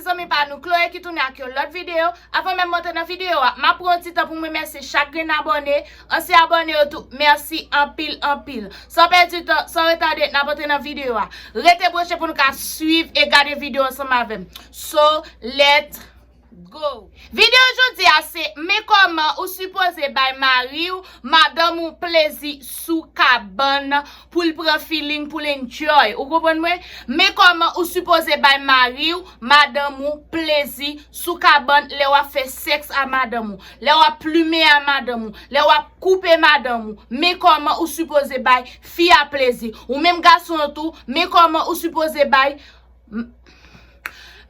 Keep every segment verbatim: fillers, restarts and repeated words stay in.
Zanmi pa nou Chloé ki tounen ak yon lòt videyo. Avan menm m antre nan videyo a, m ap pran yon ti tan pou m remèsye chak grenn abòne, ansyen abòne yo tou, mèsi anpil, anpil. San pèdi tan, san retade, n ap antre nan videyo a. Rete branche pou nou ka swiv e gade videyo ansanm avè m. So, let's go! Videyo jodi a se, men kòman ou sipoze bay mari w, madanm ou plezi sou kabann pou l pran feeling, pou l enjoy. Ou konprann mwen? Men kòman ou sipoze bay mari w, madanm ou plezi sou kabann lè w ap fè sèks a madanm ou, lè w ap plimen a madanm ou, lè w ap koupe madanm ou. Men kòman ou sipoze bay fi a plezi. Ou menm gason an tou, men kòman ou sipoze bay m-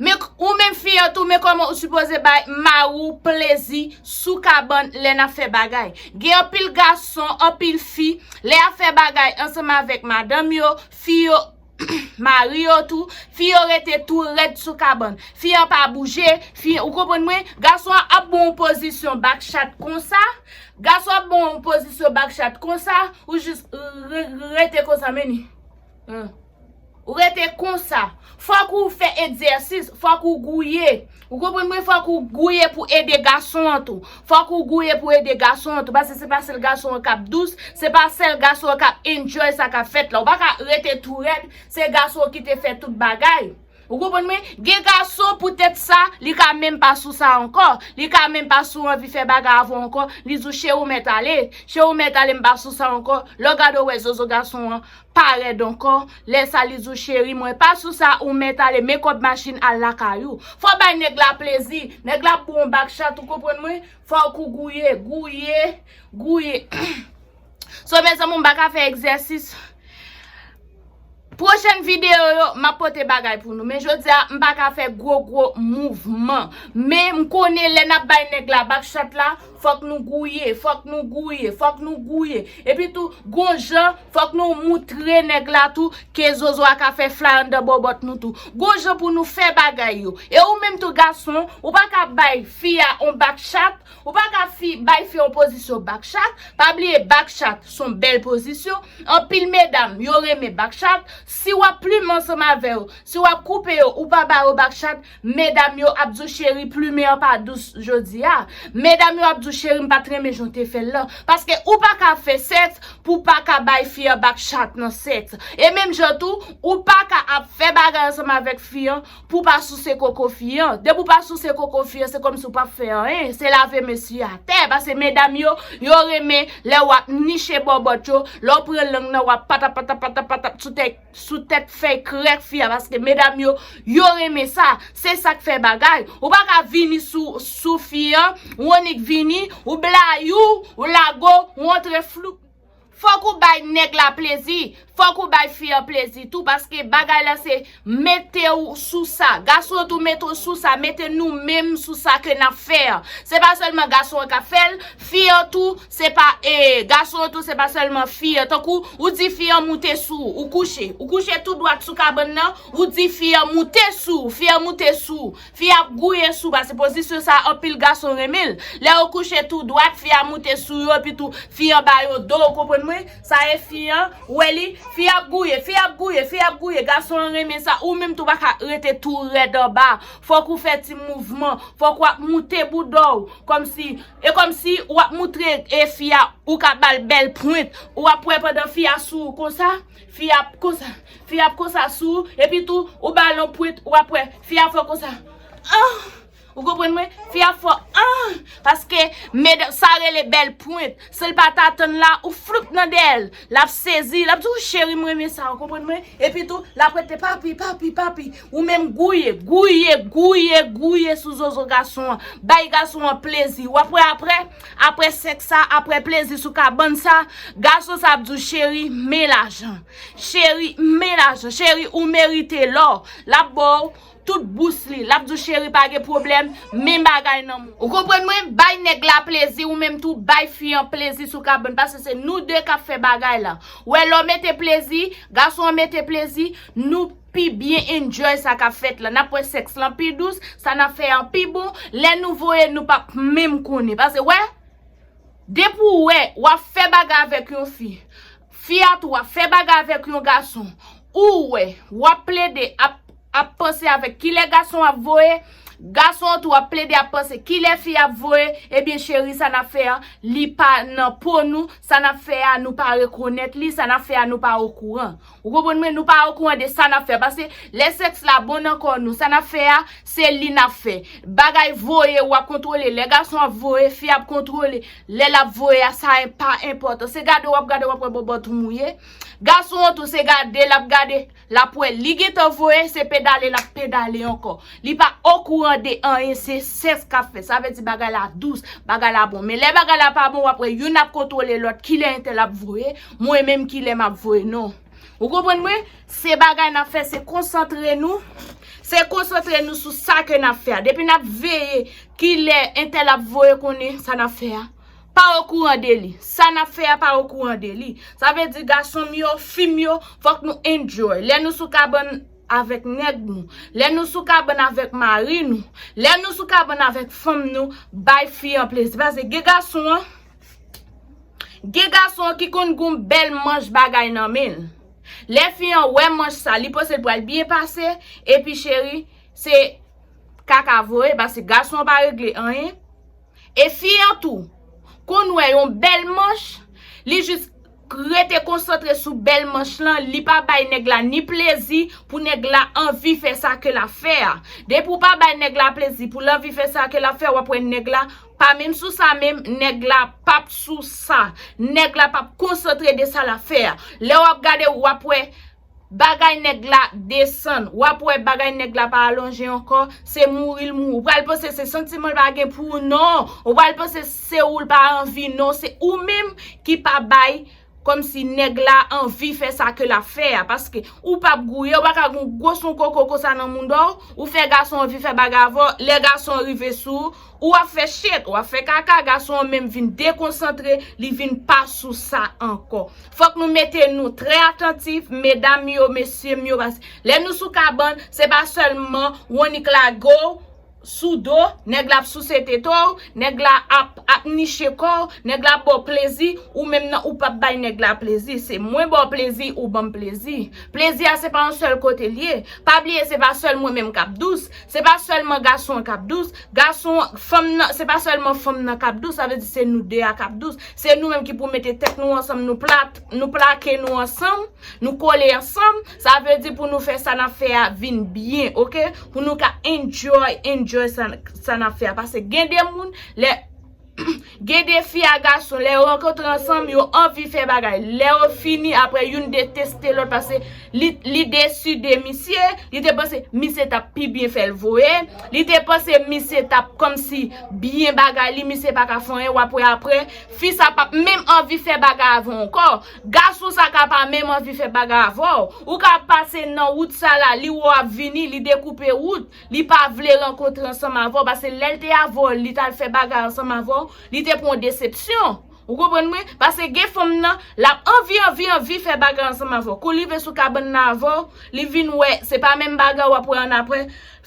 men k- ou menm fi an tou, men kòman ou sipoze bay mari w plezi sou kabann lè n ap fè bagay. Gen anpil gason, anpil fi, lè y ap fè bagay ansanm avèk madanm yo, fi yo, mari yo tou, fi yo rete tou rèd sou kabann. Fi an pa bouje, fi, ou konprann mwen? Gason an ap bon yon pozisyon bakchat konsa, gason ap bon yon pozisyon bakchat konsa, ou jis re- re- rete konsa, men ni. Ou rete konsa. Fòk ou fè egzèsis, fòk ou gouye. Ou konprann mwen? Fòk ou gouye pou ede gason an tou. Fòk ou gouye pou ede gason an tou. Paske se pa sèl gason an k ap dous, se pa sèl gason an k ap enjoy sa k ap fèt la. Ou pa ka rete tou rèd, se gason an ki te fè tout bagay. Ou konprann mwen? Gen gason poutèt sa, li ka menm pa sou sa ankò. Li ka menm pa sou anvi fè bagay avè w ankò. Li di w, cheri, ou mèt ale. Cheri, ou mèt ale, m pa sou sa ankò. Lè w gade w wè zozo gason an pa rèd ankò. Lè sa li di w, cheri, mwen pa sou sa, ou mèt ale, men kòb machin, al lakay ou. Fò w bay nèg la plezi. Nèg la ap bon w bakchat, ou konprann mwen? Fòk ou gouye, gouye, gouye. So, mezanmi, m pa ka fè egzèsis. Pwochèn videyo yo, m ap pote bagay pou nou. Men jodi a, m pa ka fè gwo, gwo mouvman. Men m konnen lè n ap bay nèg la bakchat la, fòk nou gouye, fòk nou gouye, fòk nou gouye. Epi tou, gon jan, fòk nou moutre nèg la tou ke zozo a ka fè fly anndan bòbòt nou tou. Gon jan pou nou fè bagay yo. E ou menm tou gason, ou pa ka bay fi a on bakchat, ou pa ka fi, bay fi on pozisyon bakchat. Pa bliye bakchat se on bèl pozisyon. Anpil medam, yo renmen bakchat. Si w ap plimen ansanm avè yo, si w ap koupe yo, ou pa ba yo bakchat, medam yo ap di w, cheri, plimen an pa dous jodi a. Medam yo ap di w, cheri, m pa t renmen jan w te fè l lan. Paske ou pa ka fè sèks pou w pa ka bay fi an bakchat nan sèks. E menm jan tou, ou pa ka ap fè bagay ansanm avèk fi an pou w pa souse koko fi an. Depi w pa souse koko fi an, se kòmsi w p ap fè anyen. Se lave mesye atè. Paske medam yo, yo renmen lè w ap niche bòbòt yo, lè w pran lang nan, w ap patap, patap, patap, patap sou tèt, sou tèt fèy krèk fi a. Paske medam yo, yo renmen sa. Se sa k fè bagay. Ou pa ka vini sou, sou fi an, ou annik vini, ou blayou, ou lago, ou antre flou. Fòk ou bay nèg la plezi. Fòk ou bay fi an plezi tou, paske bagay la se mete w sou sa. Gason an tou mete w sou sa, mete nou menm sou sa ke n ap fè an. Se pa sèlman gason an k ap fè l, fi an tou, se pa, e, gason an tou, se pa sèlman fi an. Tankou, ou di fi an moute sou ou, ou kouche. Ou kouche tou dwat sou kabann nan, ou di fi an moute sou ou, fi an moute sou ou. Fi ap gouye sou, paske pozisyon sa anpil gason renmen l. Lè yo kouche tou dwat, fi a moute sou yo, epi tou fi an ba yo do, ou konprann mwen? Sa e fi an, ou wè li, fi ap gouye, fi ap gouye, fi ap gouye. Gason an renmen sa, ou menm tou pa ka rete tou rèd anba. Fòk ou fè ti mouvman, fòk w ap moute bouda w, kòmsi, e kòmsi w ap moutre e fi a, ou ka ba l bèl pwent, ou ap wè pandan fi a sou ou konsa, fi ap konsa, fi ap konsa sou ou, epi tou, ou ba l yon pwent, w ap wè, fi a fè konsa. Ah! Ou konprann mwen? Fi a fò, ah! Paske, medam, sa rele bèl pwent. Si l pa t atann la, ou floup nan dèyè l. L ap sezi, l ap di w, cheri, m renmen sa, ou konprann mwen? Epi tou, l ap rete papi, papi, papi. Ou menm gouye, gouye, gouye, gouye sou zozo gason an. Bay gason an plezi. W ap wè apre, apre sèks sa, apre plezi sou kabann sa, gason sa ap di w, cheri, men lajan. Cheri, men lajan. Cheri, ou merite lò. L ap ba w tout bous li. L ap di w, cheri, pa gen pwoblèm, men bagay nan men w. Ou konprann mwen? Bay nèg la plezi, ou menm tou, bay fi an plezi sou kabann, paske se nou de k ap fè bagay la. Ou wè, lè w mete plezi, gason an mete plezi, nou pi byen enjoy sa k ap fèt la. N ap wè sèks lan pi dous, sa n ap fè an pi bon. Lè nou voye, nou p ap menm konnen. Paske, wè, depi w wè, w ap fè bagay avèk yon fi, fi a tou ap fè bagay avèk yon gason, ou wè, w ap plede ap ap panse avèk kilè gason ap voye, gason an tou ap plede ap panse kilè fi ap voye, ebyen cheri, sa n ap fè a, li pa nan po nou, sa n ap fè a, nou pa rekonèt li, sa n ap fè a, nou pa okouran. Ou konprann mwen? Nou pa okouran de sa n ap fè. Paske lè sèks la bon nan kò nou, sa n ap fè a, se li n ap fè. Bagay voye, w ap kontwole. Lè gason ap voye, fi ap kontwole. Lè l ap voye a, sa en- pa enpòtan. Se gade w ap gade, w ap wè bòbòt ou mouye. Gason an tou, se gade l ap gade. L ap wè li gentan voye, se pedale l ap pedale ankò. Li pa okouran de anyen, se sèks k ap fèt. Sa vle di bagay la dous, bagay la bon. Men lè bagay la pa bon, w ap wè youn ap kontwole lòt, kilè entèl ap voye, mwen menm kilè m ap voye. Non. Ou konprann mwen? Se bagay n ap fè, se konsantre nou. Se konsantre nou sou sa ke n ap fè a. Depi n ap veye kilè entèl ap voye konnen sa n ap fè a. Pa okouran de li. Sa n ap fè a pa okouran de li. Sa vle di gason m yo, fi m yo, fòk nou enjoy. Lè nou sou kabann avèk nèg nou, lè nou sou kabann avèk mari nou, lè nou sou kabann avèk fanm nou, bay fi an plezi. Paske gen gason an, gen gason an ki konn gon bèl manch bagay nan men l. Lè fi an wè manch sa, li panse l pral byen pase, epi cheri, se kaka voye, paske gason an pa regle anyen. E fi an tou, konn wè yon bèl manch, li jis rete konsantre sou bèl manch lan, li pa bay nèg la ni plezi pou nèg la anvi fè sa ke l ap fè a. Depi w pa bay nèg la plezi pou l anvi fè sa ke l ap fè, w ap wè nèg la pa menm sou sa menm, nèg la p ap sou sa. Nèg la p ap konsantre de sa l ap fè a. Lè w ap gade, w ap wè bagay nèg la desann. W ap wè bagay nèg la pa alonje ankò, se mouri l mouri. Ou pral panse se santiman l pa gen pou ou, non. Ou pral panse se ou l pa anvi, non. Se ou menm ki pa bay kòmsi nèg la anvi fè sa ke l ap fè a. Paske ou p ap gouye, ou pa ka gon gwo son koko konsa nan mouda w, ou fè gason anvi fè bagay avè w, lè gason an rive sou ou, ou ap fè shit, ou ap fè kaka, gason an menm vin dekonsantre, li vin pa sou sa ankò. Fòk nou mete nou trè atantif, medam yo, mesye m yo, paske lè nou sou kabann, se pa sèlman w annik lage w sou do, nèg la ap souse tete w, nèg la ap, ap niche kò w, nèg la ap ba w plezi, ou menm nan ou p ap bay nèg la plezi. Se mwen ba w plezi, ou ban m plezi. Plezi a se pa yon sèl kote l ye. Pa bliye se pa sèl mwen menm k ap dous, se pa sèlman gason an k ap dous, gason, fanm nan, se pa sèlman fanm nan k ap dous, sa vle di se nou de a k ap dous. Se nou menm ki pou mete tèt nou ansanm, nou plat, nou plake nou ansanm, nou kole ansanm. Sa vle di pou nou fè sa n ap fè a vin byen, oke? Pou nou ka enjoy, enjoy sa, sa n ap fè a. Paske gen de moun, lè, gen de fi a gason, lè yo rankontre ansanm, yo anvi fè bagay. Lè yo fini, apre youn deteste lòt, paske li, li desi de misye, li te panse misye t ap pi byen fè l voye, li te panse misye t ap kòmsi byen bagay li, misye pa ka fè anyen, w ap wè apre, fi sa p ap menm anvi fè bagay avè w ankò. Gason sa ka pa menm anvi fè bagay avè w. Ou ka pase nan wout sa la, li wè w ap vini, li dekoupe wout, li pa vle rankontre ansanm avè w, paske lè l te avè w, li t al fè bagay ansanm avè w, li te pran yon desepsyon. Ou konprann mwen? Paske gen fanm nan, l ap anvi, anvi, anvi fè bagay ansanm avè w. Kou l rive sou kabann nan avè w, li vin wè, se pa menm bagay w ap wè annapre.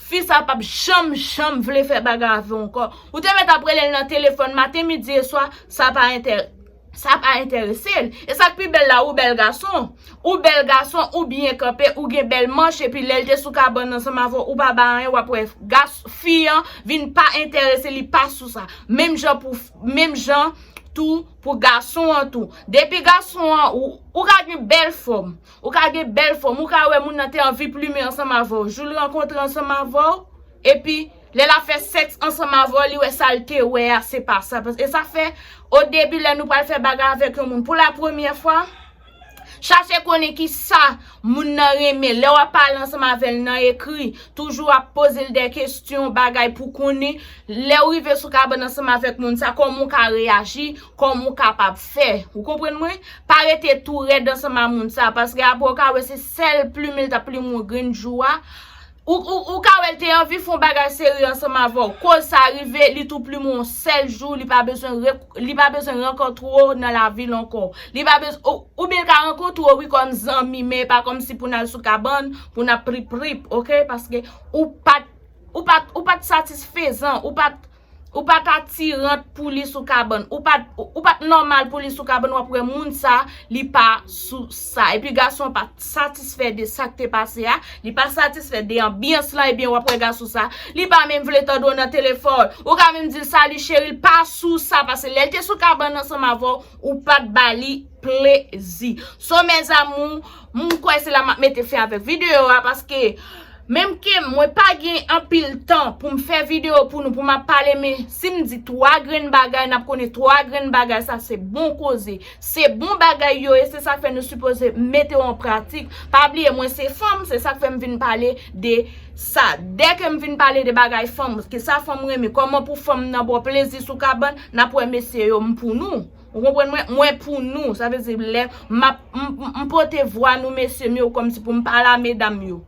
Fi sa p ap janm, janm vle fè bagay avè w ankò. Ou te mèt ap rele l nan telefòn maten, midi e swa, sa pa enterese. Sa pa enterese l. E sa k pi bèl la, ou bèl gason. Ou bèl gason, ou byen kanpe, ou gen bèl manch, epi lè l te sou kabann ansanm avè w, ou pa bay anyen, w ap wè gas-, fi an vin pa enterese, li pa sou sa. Menm jan pou, menm jan tou pou gason an tou. Depi gason an, ou, ou ka gen bèl fòm. Ou ka gen bèl fòm. Ou ka wè moun nan te anvi plimen ansanm avè w. Jou l rankontre ansanm avè w, epi lè l ap fè sèks ansanm avè w, li wè sa l te wè a, se pa sa. Paske sa fè, o debi, lè nou pral fè bagay avèk yon moun pou la premyè fwa, chache konnen ki sa moun nan renmen. Lè w ap pale ansanm avè l nan ekri, toujou ap poze l de kesyon, bagay pou konnen. Lè w rive sou kabann ansanm avèk moun sa, kòman w ka reyaji, kòman w kapab fè. Ou konprann mwen? Pa rete tou rèd ansanm a moun sa, paske apre w ka wè se sèl plimen l t ap plimen w grenn jou a. Ou, ou, ou ka wè l te anvi fè yon bagay serye ansanm avè w. Koz sa rive, li tou plimen w yon sèl jou, li pa bezwen re-, li pa bezwen rankontre w nan lavil ankò. Li pa bezwen, ou, oubyen l ka rankontre w, wi, kòm zanmi, men pa kòmsi pou n al sou kabann, pou n ap prip prip, oke? Paske ou pa t, ou pa t, ou pa t satisfezan, ou pa t, ou pa t atirant pou li sou kabann. Ou pa t, ou pa t nòmal pou li sou kabann, w ap wè moun sa, li pa sou sa. Epi gason an pa t satisfè de sa k te pase a. Li pa satisfè de anbyans lan, ebyen w ap wè gason sa. Li pa menm vle tande w nan telefòn. Ou ka menm di l sali cheri, l pa sou sa. Paske lè l te sou kabann ansanm avè w, ou pa t ba li plezi. So, mes amours, m kwè se la m ap mete fen avèk videyo a, paske menm ke mwen pa gen anpil tan pou m fè videyo pou nou, pou m ap pale, men si m di twa grenn bagay, n ap konnen twa grenn bagay, sa se bon koze. Se bon bagay yo ye, se sa k fè nou sipoze mete yo an pratik. Pa bliye, mwen se fanm, se sa k fè m vin pale de sa. Dèke m vin pale de bagay fanm, kisa fanm renmen, kòman pou fanm nan ba w plezi sou kabann, n ap wè mesye yo, m pou nou. Ou konprann mwen? Mwen pou nou. Sa vle di lè m ap, m, m, m pote vwa nou, mesye m yo, kòmsi pou m pale a medam yo.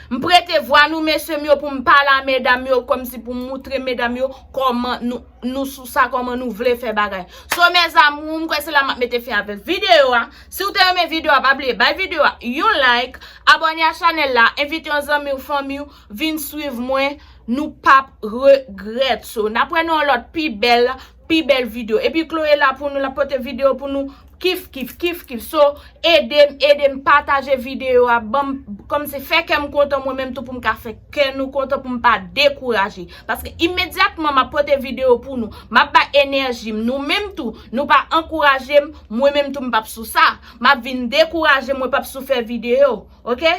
M prete vwa nou, mesye m yo, pou m pale a medam yo, kòmsi pou m moutre medam yo kòman nou, nou sou sa, kòman nou vle fè bagay. So, mes amours, m kwè se la m ap mete fen avèk videyo a. Si w te renmen videyo a, pa bliye bay videyo a yon like, abòne a chanèl la, envite yon zanmi w, fanmi w, vin swiv mwen, nou p ap regrèt. So, n ap wè nan yon lòt pi bèl, pi bèl videyo. Epi Chloé la pou nou, l ap pote videyo pou nou. Kif, kif, kif, kif. So, ede m, ede m pataje videyo a. Ban m, kòmsi fè kè m kontan mwen menm tou pou m ka fè kè nou kontan pou m pa dekouraje. Paske imedyatman m ap pote videyo pou nou, m ap bay enèji m. Nou menm tou, nou pa ankouraje m, mwen menm tou m p ap sou sa. M ap vin dekouraje, mwen p ap sou fè videyo. Oke?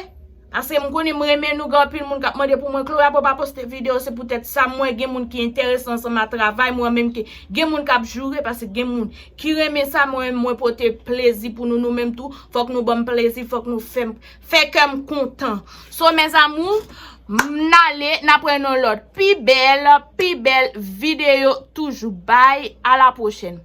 Paske m konnen m renmen nou, gen anpil moun k ap mande pou mwen, Chloé, apa w pa poste videyo, se poutèt sa, mwen gen moun ki enterese ansanm a travay mwen, menm ke gen moun k ap joure, paske gen moun ki renmen sa, mwen, mwen pote plezi pou nou, nou menm tou, fòk nou ban m plezi, fòk nou fè m, fè kè m kontan. So, mes amours, m ale, n ap wè nan lòt pi bèl, pi bèl videyo toujou. Bye, à la prochaine.